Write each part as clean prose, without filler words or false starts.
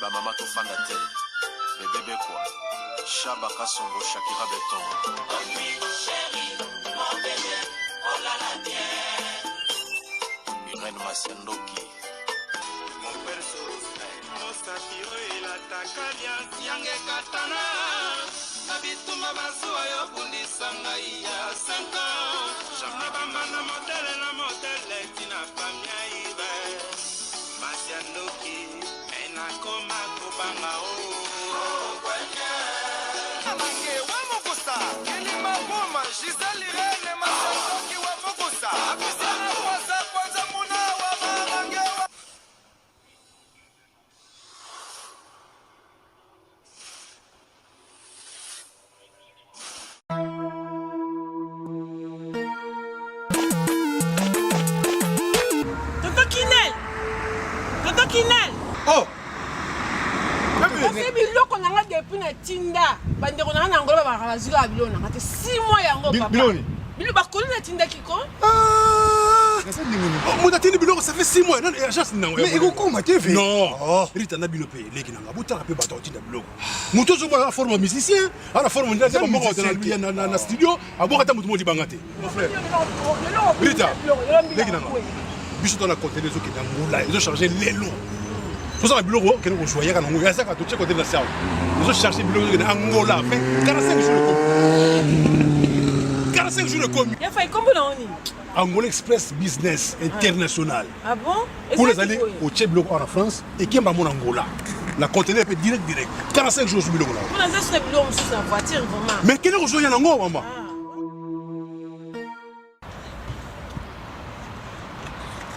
Ba mama tofanda te. Bebe Bekwa, Shaba Kasongo, Shakira Beton. Irène Masiandoki. Mosapi oyo elataka liasi yanga ekatana na bitumba bazuwa yo bundisa ngai ya 5 ans na bambanda modele na modele tina famia ibe masi ya ndoki me nakoma kobanga o Amange wa mokusa kilima buma Gisèle Irene Masandoki wa mokusa Apisiana kwanza kwanza muna wa mamange wa Tonton Kinel! Tonton Kinel! Oh! Kasi biloko na nga depuis na tinda bandeko na nga na Angola babaka bazwi kaka biloko na nga te 6 mois yango papa. Biloko nini? Biloko bakoli natindaki ko. Ah! Moto atindi biloko ça fait 6 mois nani agence nango. Mais ekokoma te ve. Non. Oh. Rita na bino pe leki na nga botala pe bato atinda biloko. Moto ozomona na forme musicien, ana forme ndenge ata moko na na na studio, aboka ata moto moko libanga te. Mon frère. Rita, leki na nga. Biso to na conteneur ezokende Angola, ezo charger lelo. Tozala biloko okende kozwa yaka nango, yazaka totie conteneur na sawa. Ezo charger biloko ezokende Angola, fait 45 jours ekomi. 45 jours ekomi. Ya fai kombo na oni? Angola Express Business International. Ah bon? Kuna ezali otie biloko awa na France ekemba mona Angola. Na conteneur pe direct direct. 45 jours biloko na. Kuna nza suna biloko mosusu na voiture vraiment. Mais kende kozwa ya nango mama.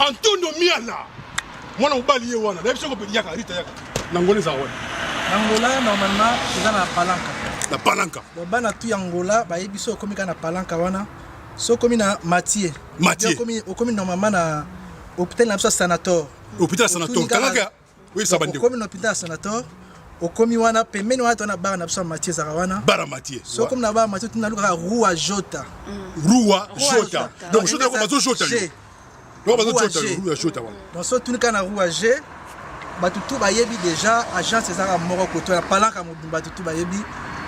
Antonio Miala mwana mobali ye wana nayebi soko yaka Rita yaka na Angola ezala wana. Na Angola normalement eza na Palanca. Na Palanca. Donc bana tout ya Angola bayebi so okomi kaka na Palanca wana. So okomi na Mathieu. Mathieu. Okomi okomi normalement na hôpital na biso ya Sanator. Hôpital Sanator. Kangaka oyebisa bandeko. Okomi na hôpital ya Sanator. Okomi wana pembeni wana tona bar na biso ya Mathieu ezalaka wana. Bar ya Mathieu. So okomi na bar Mathieu tuna lukaka Rua Jota. Rua Jota. Donc Jota bazo Jota. Donc bazo Jota Rua Jota wana. Donc so tuni kaka na Rua G bato tout bayebi déjà agence ezalaka moko koto ya palanka mobimba bato tout bayebi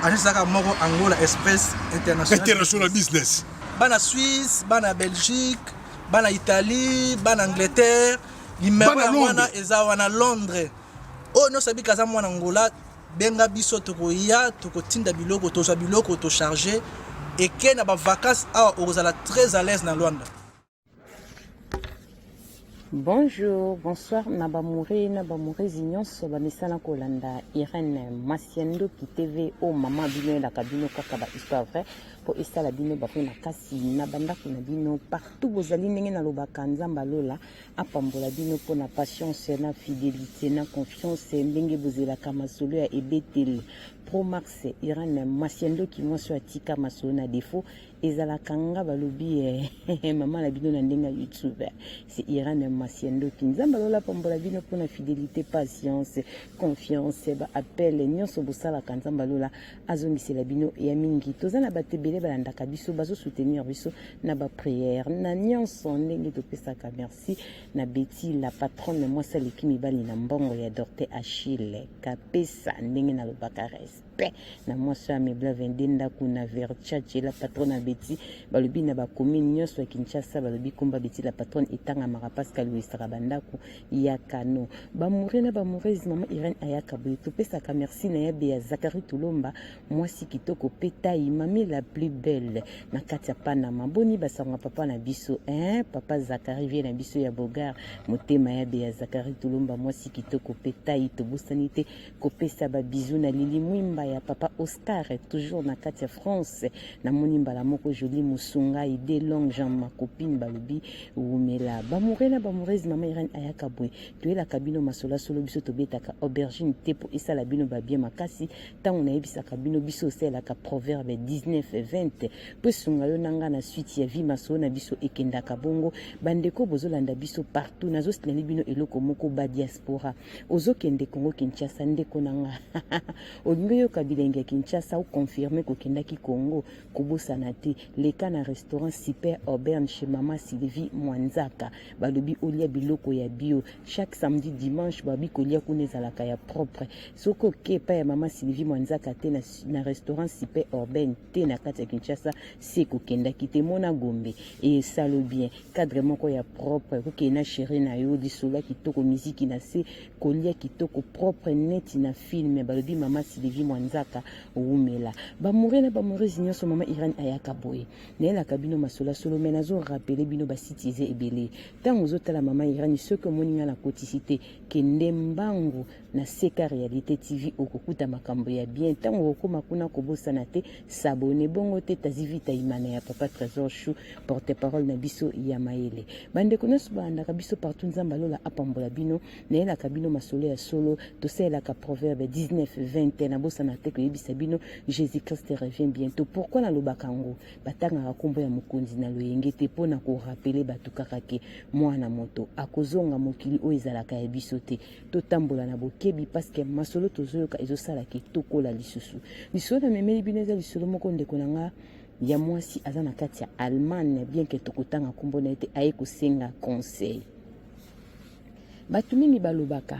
agence ezalaka moko Angola Express International. International Business. Bana Suisse, bana Belgique, bana Italie, bana Angleterre, numéro ya wana eza wana Londres. Oyo nyonso abika aza mwana Angola, benga biso tokoya tokotinda biloko tozwa biloko tocharge eke na ba vacances awa okozala très à l'aise na Luanda. Bonjour, bonsoir na ba moure na ba mourezi nyonso ba mesana kolanda Irène Masiandoki TV o mama bino elaka bino kaka ba histoire vraie po esala bino ba vrai makasi na bandako na bino partout bozali ndenge nalobaka Nzambe alola apambola bino mpo na patience na fidelité na confiance ndenge bozelaka masolo ya ebeteli Pro Max Irène Masiandoki mwasi oyo atika masolo na defaut Ezalaka nga balobi eh mama na bino na ndenge ya YouTube c'est Irène Masiandoki Nzambe alola pambola bino pona fidelité patience confiance ba appel nyonso bosalaka Nzambe alola azongisela bino ya mingi toza na bato ebele balandaka biso bazo soutenir biso na ba prière na nyonso ndenge topesaka merci na Betty la patronne mwasi aleki mibali na mbongo ya Dorte Achille kapesa ndenge nalobaka respect pe na mwasi oyo amebla 22 ndako na verchache la patronne ya Betty balobi na ba commune nyonso ya Kinshasa balobi komba Betty la patronne etangamaka parce que aluisaka bandako ya kano bamoure na bamoureuse mama Irène ayaka boye topesaka merci na yabe ya Zacharie Tulomba mwasi kitoko pe taille mami la plus belle na kati ya Panama boni basango ya papa na biso hein papa Zacharie vie na biso ya Bogar motema yabe ya Zacharie Tulomba mwasi kitoko pe taille tobosani te Kopesa ba bisous na Lili Mwimba ya papa Oscar toujours na kati ya France namoni mbala moko Jolie Musungai de longue jambe ma copine balobi wumela ba moure na ba moureuse mama Irène ayaka boye toyelaka bino masolo solo biso tobetaka aubergine te po esala bino ba bien makasi tango nayebisaka bino biso osalelaka proverbe 19 20 po esunga yo na nga na suite ya vie masolo na biso ekendaka bongo bandeko bozolanda biso partout nazosilani bino eloko moko ba diaspora Ozo kende Congo Kinshasa ndeko na nga. Olingi oyoka ozoyoka bilengi ya Kinshasa o confirme kokendaki Congo kobosana te leka na restaurant Super Auburn chez mama Sylvie Mwanzaka balobi olia biloko ya bio chaque samedi dimanche babi kolia kuna ezalaka ya propre soki oke epai ya mama Sylvie Mwanzaka te na, na restaurant Super Auburn te na kati ya Kinshasa se kokendaki te mona Gombe esalo bien cadre moko ya propre kokende na chéri na yo lisolo ya kitoko miziki na se kolia kitoko propre neti na film balobi mama Sylvie Mwanzaka wumela bamoure na bamourese nyonso mama Irène ayaka boye nayelaka bino masolo ya solo me nazo rappeler bino basiti eza ebele ntango ozotala mama Irène soki omoni ngai nakotisi te kende mbangu na CK Realite TV okokuta makambo ya bien ntango okokoma kuna kobosana te s'abonner bongo te tazivita imana ya papa Trésor Chou porte parole na biso ya mayele bandeko nyonso balandaka biso partout nzambe alola apambola bino nayelaka bino masolo ya solo tosalelaka proverbe 19 20 nabosana te koyebisa bino Jésus Christ revient bientôt pourquoi nalobaka yango batangaka nkombo ya mokonzi na loyenge te mpo na korapele bato kaka ke mwana moto akozonga mokili oyo ezalaka ya biso te totambola na bokebi parce que masolo tozoyoka ezosala ke tokola lisusu lisolo namemeli bino eza lisolo moko ndeko na nga ya mwasi aza na kati ya Allemagne bien ke tokotanga nkombo na ye te aye kosenga conseil bato mingi balobaka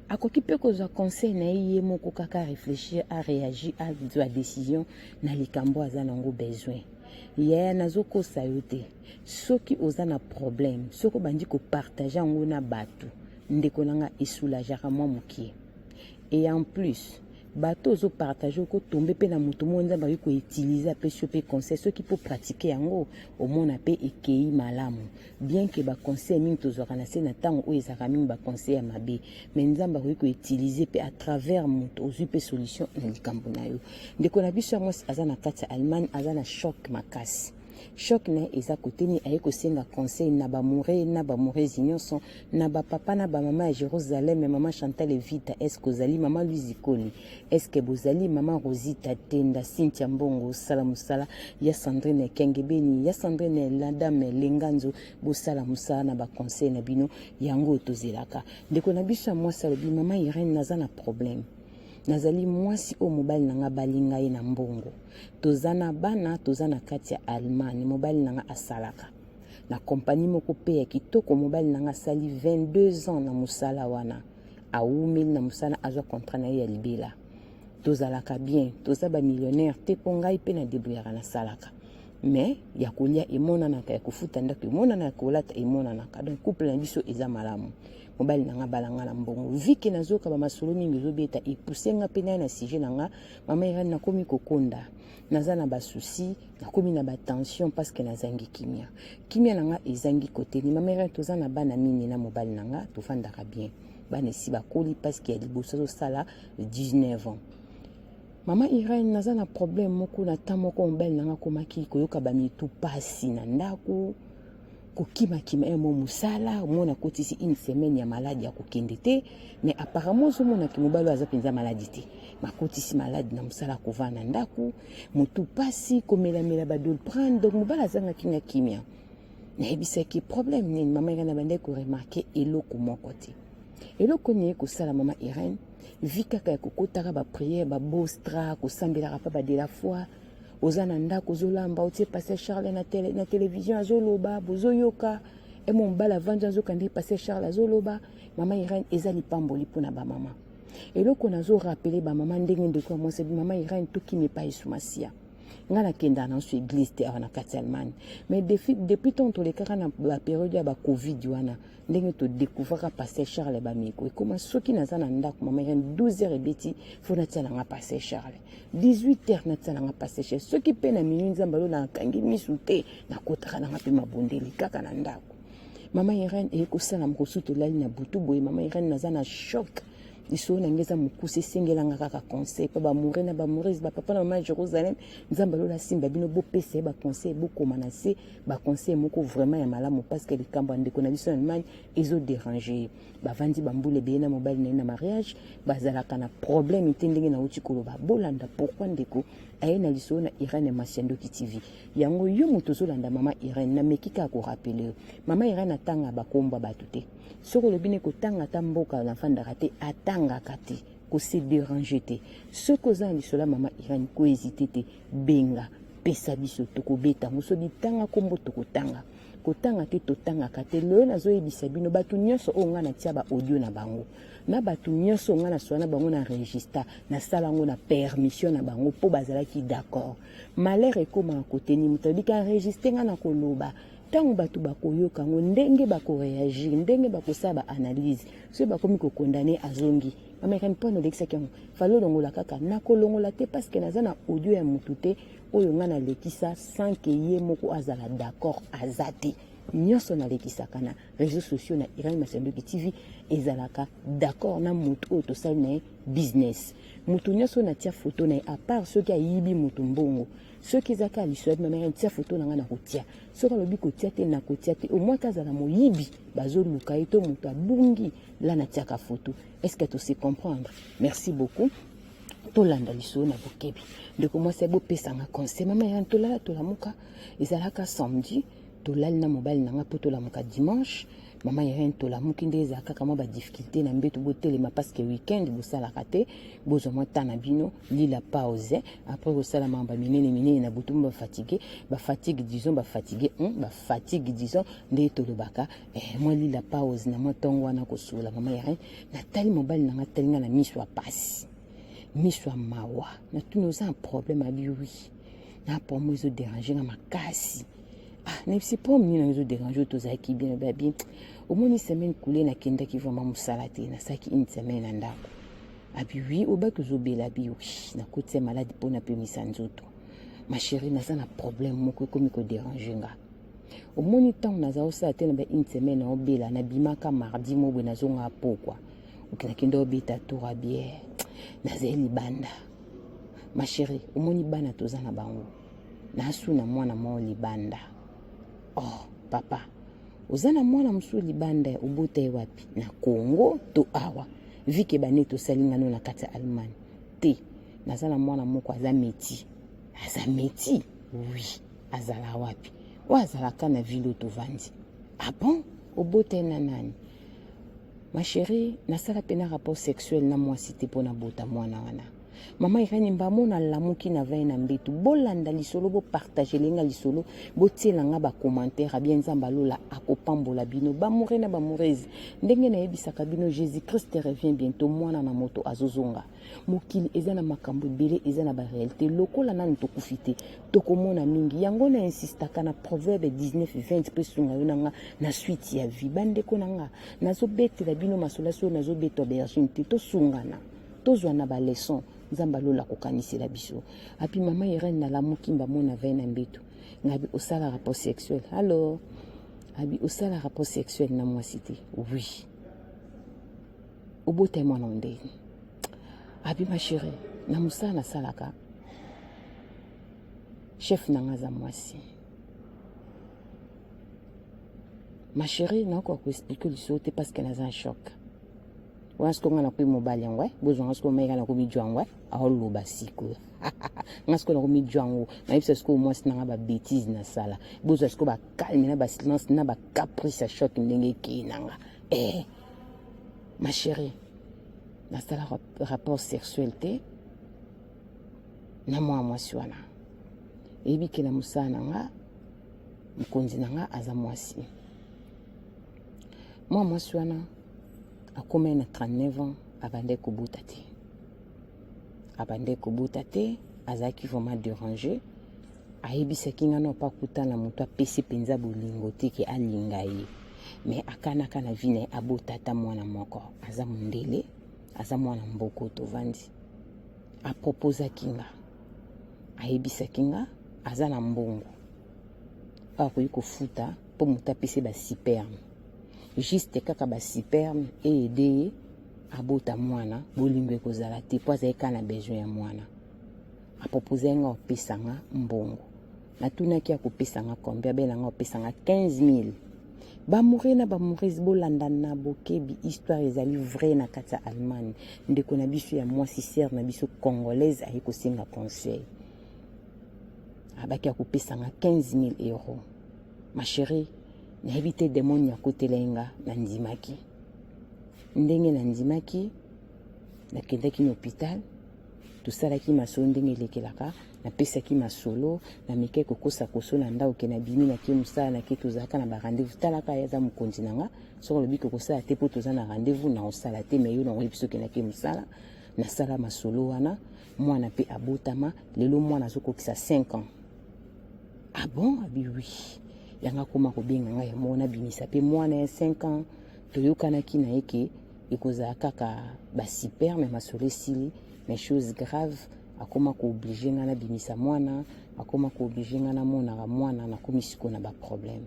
akoki mpe kozwa conseil na ye ye moko kaka réfléchir aréagir azwa décision na likambo aza nango besoin yaya nazokosa yo te soki oza na problème soki obandi kopartage yango na bato ndeko na nga esoulageaka mwa mokie et en plus bato ozopartage okotombe mpe na moto moko nzambe akoki koutiliser apesi yo mpe conseil soki mpo pratique yango omona mpe ekei malamu bien ke baconseil mingi tozwaka na se na ntango oyo ezalaka mingi baconseil ya mabe mais nzambe akoki koutiliser mpe à travers moto ozwi mpe solution na likambo na yo ndeko na biso ya mwasi aza na kati ya Allemagne aza na choc makasi choc na ye eza kote nini aye kosenga conseil na bamoure na bamourezi nyonso na bapapa na bamama ya Jérusalem mama Chantal Evita eske ozali mama Louise Koli eske bozali mama Rosita Tenda Cynthia Mbongo osala mosala ya Sandrine Kengebeni ya Sandrine la dame Lenganzo bosala mosala na baconseil na bino yango tozelaka ndeko na biso ya mwasi alobi mama Irène naza na problème nazali mwasi oyo mobali na nga balinga ye na mbongo toza na bana toza na kati ya Allemagne mobali na nga asalaka na kompani moko mpe ya kitoko mobali na nga asali 22 ans na mosala wana awumeli na mosala azwa contrat na ye ya libela tozalaka bien toza bamillionnaire te mpo ngai mpe na débrouillaka nasalaka mais ya kolia emonanaka ya kofuta ndako emonanaka ya kolata emonanaka donc couple na biso eza malamu mobali na nga balanga na mbongo vike nazoyoka bamasolo mingi ezobeta epuse nga mpe naye na sujet na nga mama Irène nakomi kokonda naza na basusi nakomi na batension parce que nazangi kimia kimia na nga ezangi koteni mama Irène toza na bana mine na mobali na nga tovandaka bien bana esi bakoli parce que ya liboso azosala 19 ans mama Irène naza na problème moko na temps moko mobali na nga akomaki koyoka bamitu pasi na ndako kokimakima ye mo mosala omona akotisi une semaine ya maladi ya kokende te mais apparemment ozomonaki mobali oyo aza mpenza maladi te makotisi maladi na mosala akovanda na ndako motu pasi komelamela badoliprane donc mobali azangaki nga kimia nayebisaki problème nini mama Irène abandaki koremarquer eloko moko te eloko nini kosala mama Irène vi kaka ya kokotaka baprière babostra kosambelaka mpa ba de la foi oza na ndako ozolamba otie pasteur Charles na, tele, na télévision azoloba bozoyoka emo mobali avandi azoka nde pasteur Charles azoloba mama Irène eza lipamboli mpona bamama eloko nazorappeler bamama ndenge ndeko ya mwasi mama Irène tokimi epai Yesu Masiya ngai nakendaka na nso église te awa na kati ya Allemagne mais depuis ntango tolekaka na bapériode ya bacovid wana ndenge todécouvraka pasteur Charles bameko ekoma soki naza na ndako mama Irène 12 heures ebeti fo natia nanga pasteur Charles 18 heures natia nanga pasteur Charles soki mpe na minuit nzambe alo nakangi misu te nakotaka nanga mpe mabondeli kaka na ndako mama Irène eye kosala mokosu tolali na butu boye mama Irène naza na choc lisolo na ngai eza mokuse esengelanga kaka conseil mpo bamoure na bamourese bapapa na mama ya Jérusalem nzambe alola simba bino bopesa ye baconseil bokoma na se baconseil moko vraiment ya malamu parce que likambo ya ndeko na biso na Allemagne ezoderange ye bavandi bambula ebele na mobali na ye na mariage bazalaka na problème te ndenge nauti koloba bolanda pourquoi ndeko aye na lisolo na Irène Masiandoki TV yango yo moto ozolanda mama Irène nameki kaka korappeler yo mama Irène atanga bakombo ya bato te soki olobi ne kotanga ata mboka nafandaka te atangaka te. Ko se deranger te. Soki oza na lisolo ya mama Irène, ko hésiter te, benga, pesa biso tokobeta yango. Soki tanga kombo tokotanga. Kotanga te totangaka te. Lelo nazoyebisa bino bato nyonso oyo ngai natia ba audio na bango. Na bato nyonso oyo ngai naswa na bango na registre, nasala yango na permission na bango mpo bazalaki d'accord. Malheur ekomaka kote ni moto alobi ka enregistre ngai na koloba. Ntango bato bakoyoka yango ndenge bakoreagir, ndenge bakosala ba analyse, soki bakomi kokondane azongi mama Irène mpo nalekisaki yango fali olongola kaka nakolongola te parce que naza na audio ya motu te oyo ngai nalekisa sans que ye moko azala d'accord aza te nyonso nalekisaka na réseaux sociaux na Irène Masandoki TV ezalaka d'accord na motu oyo tosali na ye business motu nyonso natia foto na ye à part soki ayibi motu mbongo soki eza kaka liso ya mama Irène tia foto na ngai nakotia soki alobi kotia te nakotia te au moins azala moyibi bazoluka ye to moto abungi la natiaka foto est ce que tose comprendre merci beaucoup tolanda lisolo na bokebi ndeko mwasi bopesanga conseil mama ya tolala tolamuka ezalaka samedi tolali na mobali na nga mpo tolamuka dimanche mama Irène tolamuki nde ezala kaka mwa badifficulté na mbeto botelema parce que weekend bosalaka te bozwa mwa temps na bino lila pause après kosala makambo ya minene minene na butu bafatigue bafatigue disons bafatigue bafatigue disons nde tolobaka eh, mwa lila pause na mwa ntongo wana kosola mama Irène natali mobali na nga tali nga na miso ya pasi miso ya mawa natuni oza na problème abi oui na problème ezoderange nga makasi ah nayebisi problème nini nango ezoderange oyo tozalaki bien babi omoni semaine coule nakendaki vraiment mosala te nasalaki une semaine na ndako abi oui obaki ozobela abi oui nakotisa maladi mpo napemisa nzoto ma chérie naza na problème moko ekomi koderange nga omoni ntango naza kosala te na ba une semaine naobela nabimaka mardi mo boye nazonga pokwa okendaki nde obeta tour ya biere nazali libanda ma chérie omoni bana toza na bango nasuna mwana moko libanda oh papa oza na mwana mosusu libanda obota ye wapi na congo to awa vike bane tosali ngano na kati ya allemagne te naza na mwana moko aza meti aza meti oui azala wapi oyo azalaka na ville oyo tovandi ah bon obota ye na nani ma chérie nasala mpe na rapport sexuel na mwasi te mpo nabota mwana wana mama Irène mbamo nalamuki na vai na mbetu bolanda lisolo bopartagele nga lisolo botiela nga bacommentaire abia nzambe alola akopambola bino bamoure na bamourese ndenge nayebisaka bino jésus christ revient bientôt mwana na moto azozonga mokili eza na makambo ebele eza na barealité lokola nanu tokufi te tokomona mingi yango na insistaka na proverbe 19 20 mpe esunga yo na nga na suite ya vie bandeko na nga nazobetela bino masolo soyo nazobeta aubergine te tosungana tozwa na baleson nzambe alola kokanisela biso api mama Irène nalamuki mbamona vai na mbeto ngabi osala rapport sexuel alors abi osala rapport sexuel na mwasi te oui obota ye mwana ndenge abi ma chérie na mosala nasalaka chef na nga aza mwasi ma chérie nakoka koexplike lisolo te parce que naza na choc wana sikoyo nga nakomi mobali yango eh? bozwa nga sikoyo maika nakomi jwa yango eh? aoloba sikoyo nga sikoyo nakomi jwa yango nayebisa sikoyo mwasi nanga babétise nasala bozwa sikoyo bacalme na basilence na bacaprice ya choc ndenge ekei nanga eh, ma chérie nasala rapport sexuel te na mwana mwasi wana eyebi ke na mosala na nga mokonzi na nga aza mwasi mwana mwasi wana akomai na 39 ans abandaki kobota te abandaki kobota te azalaki vraiment déranger ayebisaki nga no akutana moto apesi mpenza bolingo te ke alinga ye me akanaka na vie na ye abota ata mwana moko aza mondele aza mwana mboko tovandi apropozaki nga ayebisaki nga aza na mbongo oyo akoki kofuta mpo moto apesi basperme juste kaka basperme eede ye abota mwana bolingo ekozala te mpo azali kaka na besoin ya mwana apropose nga opesa nga mbongo natunaki akopesa nga combien abela nga opesa nga 15 000 bamoure na bamourese bolanda na bokebi histoire ezali vrai na kati ya allemagne ndeko na biso ya mwasi sere na biso congolaise aye kosenga conseil abaki akopesa nga 15 000 euro ma chérie nayebi te demon akotela ye nga nandimaki ndenge nandimaki. Nakendaki na hôpital, tosalaki masolo ndenge elekelaka, napesaki masolo, namekaki kokosa koso na ndako ke nabimi nake mosala nake, tozalaka na ba rendez-vous. Talaka ye aza mokonzi na nga, soki alobi ke kosala te mpo toza na rendez-vous, naosala te, mais yo nakoyebi soki nake mosala. Nasala masolo wana, mwana mpe abotama, lelo mwana azokokisa 5 ans. Ah bon? Abi oui. Yanga akoma kobenga ngai ya moko nabimisa mpe mwana ya 5 ans. Toyokanaki na ye ke ekozala kaka ba super, mais masolo esili. Mais chose grave, akoma kooblige ngai nabimisa mwana, akoma kooblige ngai namonaka mwana, nakomi sikoyo na ba problème.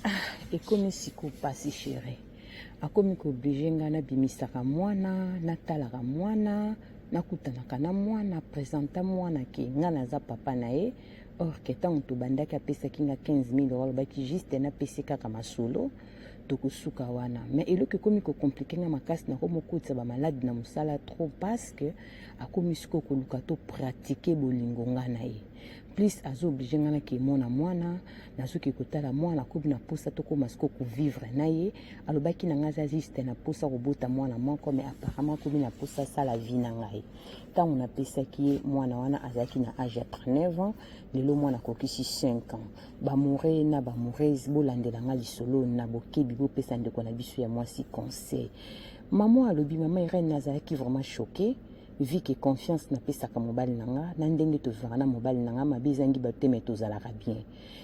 Ah, ekomi sikoyo pasi chérie. Akomi kooblige ngai nabimisaka mwana, natalaka mwana, nakutanaka na mwana, presenta mwana ke ngai naza papa na ye. Or ke ntango tobandaki apesaki nga 15 000 euros, alobaki juste napesi kaka masolo, tokosuka wana. Mais eloko ekomi kocompliquer nga makasi, nakomi kokotisa bamaladi na mosala trop, parce que akomi sikoyo koluka to pratiquer bolingo nga na ye. Plus azo oblige nga nakemona mwana, nazoki kotala mwana, akomi na posa tokóma sikoyo kovivre na ye. Alobaki na nga aza juste na posa kobota mwana moko, mais apparemment akomi na posa asala vie na ngai. Ntango napesaki ye mwana wana azalaki na age ya 39 ans, lelo mwana akokisi 5 ans. Bamoure na bamourese, bolandela nga lisolo na bokebi, bopesa ndeko na biso ya mwasi conseil. Mama alobi, mama Irène, nazalaki vraiment choquée vu que confiance napesaka mobali na nga, na ndenge tovivaka na mobali na nga, mabe ezangi bato te, mais tozalaka bien.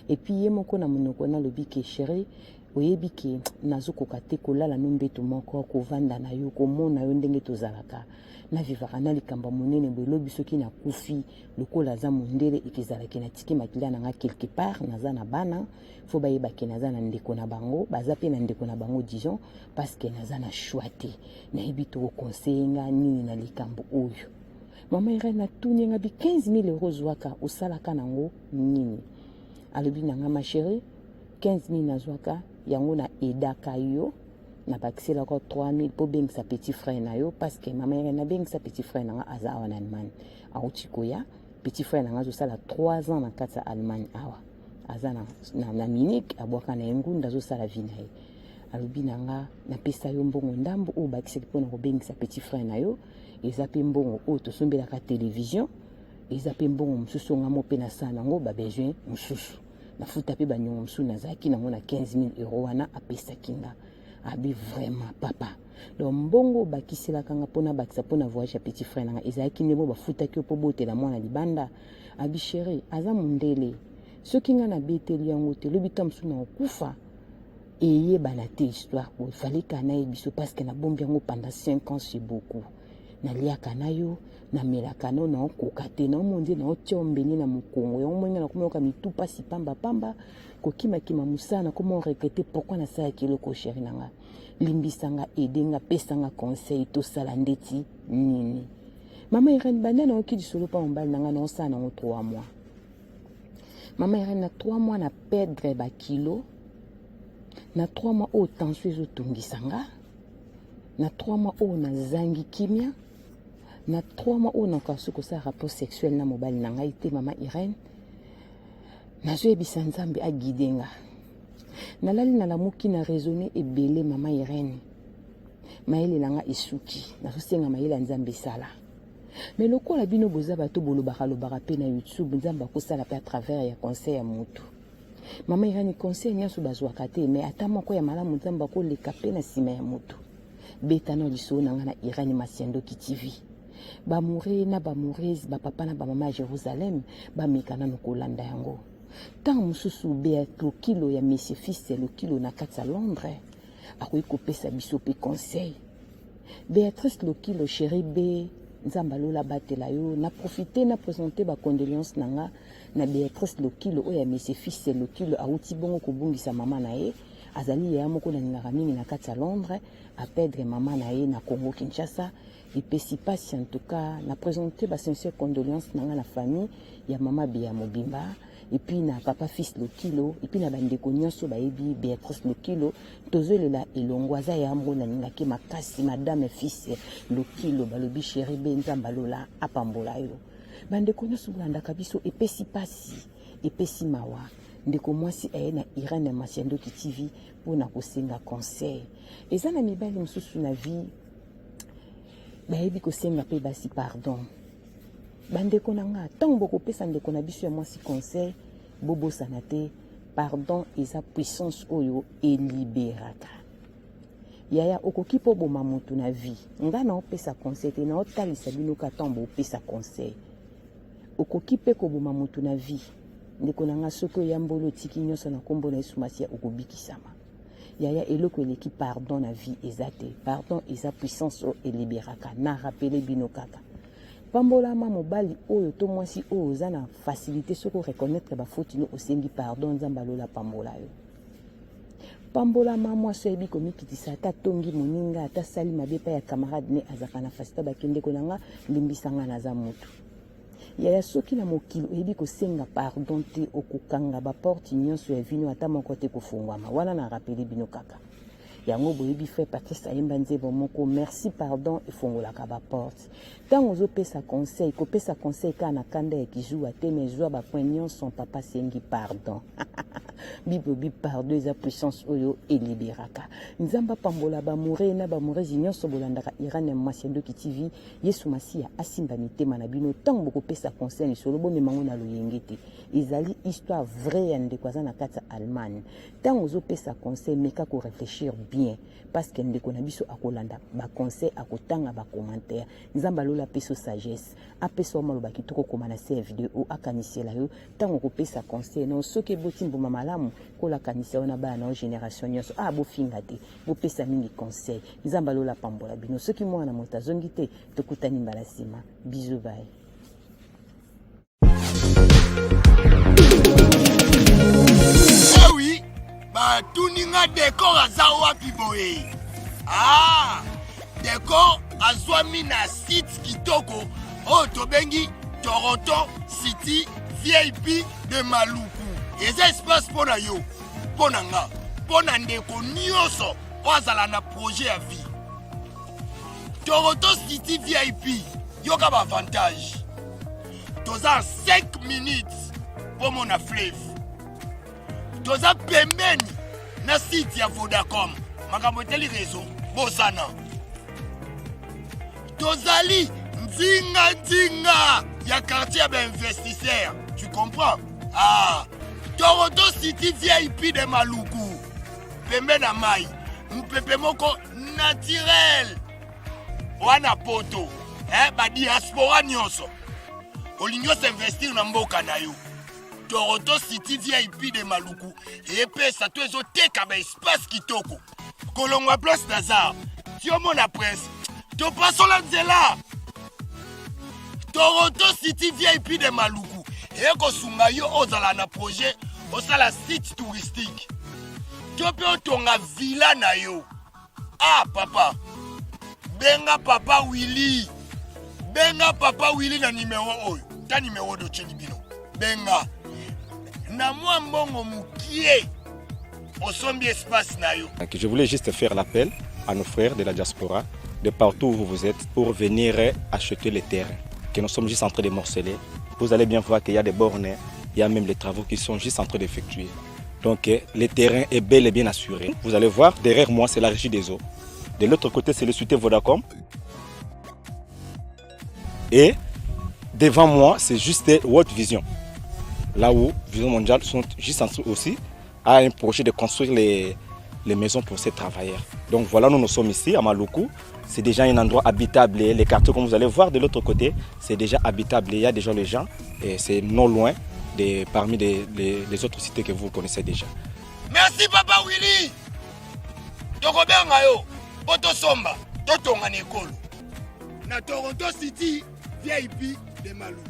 Et puis ye moko na monoko nalobi ke chéri, oyebi ke nazokoka te kolala no mbeto moko, kovanda na yo, komona yo ndenge tozalaka, navivaka na likambo ya monene boye. Lobi soki nakufi, lokola aza mondele, ekezalaki natiki makila na nga quelque part, naza na bana, fo bayeba ke naza na ndeko na bango, baza mpe na ndeko na bango, disons, parce que naza na choix te. Nayebi tokoconseiller nga nini na likambo oyo? Mama Irene, natuni nga bi 15 000 euros zwaka, osalaka nango nini? Alobi na nga, ma chérie, 15 000 nazwaka yango na edaka yo, nabakiselaka 3 000 mpo bengisa petit frère na yo, parce que mama Irene, nabengisa petit frère na nga, aza awa na Allemagne, auti koya. Petit frère na nga azosala 3 ans na kati ya Allemagne awa, aza na Munich, abwaka na ye ngunda, azosala vie na ye. Alobi na nga, napesa yo mbongo ndambo oyo bakisaki mpona kobengisa petit frère na yo, eza mpe mbongo oyo tosombelaka télévision, eza mpe mbongo mosusu nga mo mpe nasala nango babesoin mosusu, nafuta mpe baniongo mosusu nazalaki nango na 15 000 euro wana apesaki nga. Abi vraiment papa, donc mbongo bakiselaka nga mpona bakisa mpona voyage ya petit frère nanga ezalaki nde mo bafutaki yo mpo botela mwana libanda. Abi chéri, aza mondele, soki nga nabeteli yango te, lobi ta mosusu na kokufa eyebana te. Histoire oyo fallait ka nayebi biso, parce que nabombi yango pendant 5 ans, c'est beaucoup. Naliaka na yo, namelaka no, naokoka te, naomo nde naotia ombeli na mokongo yango moninga, nakomi yoka mitu mpasi pambapamba, kokimakima mosala, nakomi oregretter pourquoi nasalaki eloko. Chéri na nga, limbisanga, aide nga, pesanga conseil, tosala ndeti nini? Mama Irene, banda nayoki lisolo mpa mobali na nga, naosala nango 3 mois. Mama Irene, na 3 mois na perdre bakilo, na 3 mois oyo tension ezotungisa nga, na 3 mois oyo nazangi kimia, na 3 mois oyo nakoka soki kosala rapport sexuel na mobali na ngai te. Mama Irene, nazoyebisa Nzambe aguide nga. Nalali, nalamuki na raisonne ebele. Mama Irene, mayele na nga esuki, nazosenga mayele ya Nzambe esala. Mais lokola bino boza bato bolobaka lobaka mpe na YouTube, Nzambe akosala mpe à travers ya conseil ya motu. Mama Irene, conseil nyonso bazwaka te, mais ata moko ya malamu, Nzambe akoleka mpe na nsima ya motu. Beta na lisolo na ngai na Irene Masiandoki TV. Bamoure na bamourese, bapapa na bamama ya Jérusalem, bameka nano kolanda yango. Ntango mosusu Beat Lokilo ya Monsieur Fils Lokilo na kati ya Londres akoki kopesa biso mpe conseil. Béatrice Lokilo, chéri b, Nzambe alola abatela yo. Na profite na présente bacondoléance na nga na Béatrice Lokilo oyo ya Monsieur Fils Lokilo, awuti bongo kobungisa mama na ye. Azali yaya moko nalingaka mingi na kati ya Londres, aperdre mama na ye na Congo Kinshasa, epesi mpasi. En tout cas, na présente basincère condoléance na nga na famille ya mama Bea mobimba, et puis na papa Fils Lokilo, et puis na bandeko nyonso bayebi Béatrice Lokilo. Tozolela elongo, aza ya moko nalingaki makasi. Madame Fils Lokilo, balobi chéri be, Nzambe alola apambola yo. Bandeko nyonso bolandaka biso, epesi mpasi, epesi mawa. Ndeko mwasi aye na Irene Masiandoki TV mpo na kosenga conseil. Eza na mibali mosusu na vie bayebi kosenga mpe basi pardon. Bandeko na nga, ntango bokopesa ndeko na biso ya mwasi conseil, bobosana te pardon eza puissance oyo eliberaka. Yaya okoki mpo oboma motu na vie. Nga naopesa conseil te, naotalisa bino ka ntango bopesa conseil. Okoki mpe koboma motu na vie. Ndeko na nga soki oyamboli otiki nyonso na nkombo na Yesu Masiya okobikisama. Yaya eloko eleki pardon na vie eza te. Pardon eza puissance oyo eliberaka. Na rappeler bino kaka. Pambolama mobali oyo to mwasi oyo oza na facilité soki o reconnaître ba faute no osengi pardon Nzambe alola pambola yo. Pambolama mwasi oyebi komikitisa ata tongi moninga ata sali mabe epai ya camarade ne azalaka na facilité bake ndeko na nga limbisa nga naza mutu. Yaya soki na mokili oyebi kosenga pardon te okokanga ba porte nyonso ya vino ata moko te kofongwama wana na rappeler bino kaka. Yango boyebi frère Patrice ayemba nzembo moko merci pardon efongolaka ba porte. Tango ozopesa conseil kopesa conseil kaka na kanda ya kizuwa te mais zwa ba point nyonso papa asengi pardon. Bible obi pardon eza puissance oyo eliberaka. Nzambe apambola ba moure na ba mourezi nyonso bolandaka Irene Masiandoki TV. Yesu Masiya asimba mitema na bino ntango bokopesa conseil lisolo bomema ngo na loyenge te. Ezali histoire vraie ya ndeko aza na kati ya Allemagne. Ntango ozopesa conseil meka ko réfléchir bien parce que ndeko na biso akolanda ba conseil akotanga ba commentaire. Nzambe alola apesa sagesse, apesa yo maloba kitoko koma na se ya video oyo akanisela yo ntango okopesa conseil na soki eboti mbuma malamu kolakanisa yo na bana na yo génération nyonso. Ah bofinga te, bopesa mingi conseil. Nzambe alola apambola bino. Soki mwana moto azongi te, tokutani mbala nsima. Bisous bye. Eh oui, batuni nga decor aza wapi boye? Ah, decor azwami na site kitoko oyo tobengi Toronto City VIP de Maluku. Eza espace mpo na yo, mpo na nga, mpo na ndeko nyonso oyo azala na projet ya vie. Toronto City VIP, yoka ba avantage. Toza 5 minutes mpo mona fleuve. Toza pembeni na site ya Vodacom. Makambo etali réseau, bosana. Tozali nzinga nzinga ya quartier ya ba investisseur. Tu comprends? Ah, Toronto City VIP de Maluku. Pembe na mai, mupepe moko naturel. Wana poto, eh, ba diaspora nyonso. Olingi osinvestir na mboka na yo. Toronto City VIP de Maluku epesa to ezoteka ba espace kitoko. Kolongwa place Lazare, tiomona prince, topasola nzela. Toronto City VIP de Maluku ekosunga yo ozala na projet osala site touristique to mpe otonga villa na yo. Ah papa, benga papa Willy, benga papa Willy na numero oyo, ta numero oyo totyeli bino, benga na mwa mbongo mokie osombi espace na yo. Je voulais juste faire l'appel à nos frères de la diaspora, de partout où vous êtes, pour venir acheter les terrains que nous sommes juste en train de morceler. Vous allez bien voir qu'il y a des bornes, il y a même les travaux qui sont juste en train d'effectuer. Donc le terrain est bel et bien assuré. Vous allez voir, derrière moi, c'est la régie des eaux. De l'autre côté, c'est le cité Vodacom. Et devant moi, c'est juste World Vision. Là où Vision Mondiale sont juste en dessous aussi, a un projet de construire les maisons pour ces travailleurs. Donc voilà, nous, nous sommes ici à Maluku. C'est déjà un endroit habitable. Les quartiers, comme vous allez voir de l'autre côté, c'est déjà habitable. Il y a déjà les gens et c'est non loin de, parmi les autres cités que vous connaissez déjà. Merci papa Willy. Tokobenga yo po tosomba totonga na ekolo na Toronto City VIP de Maluku.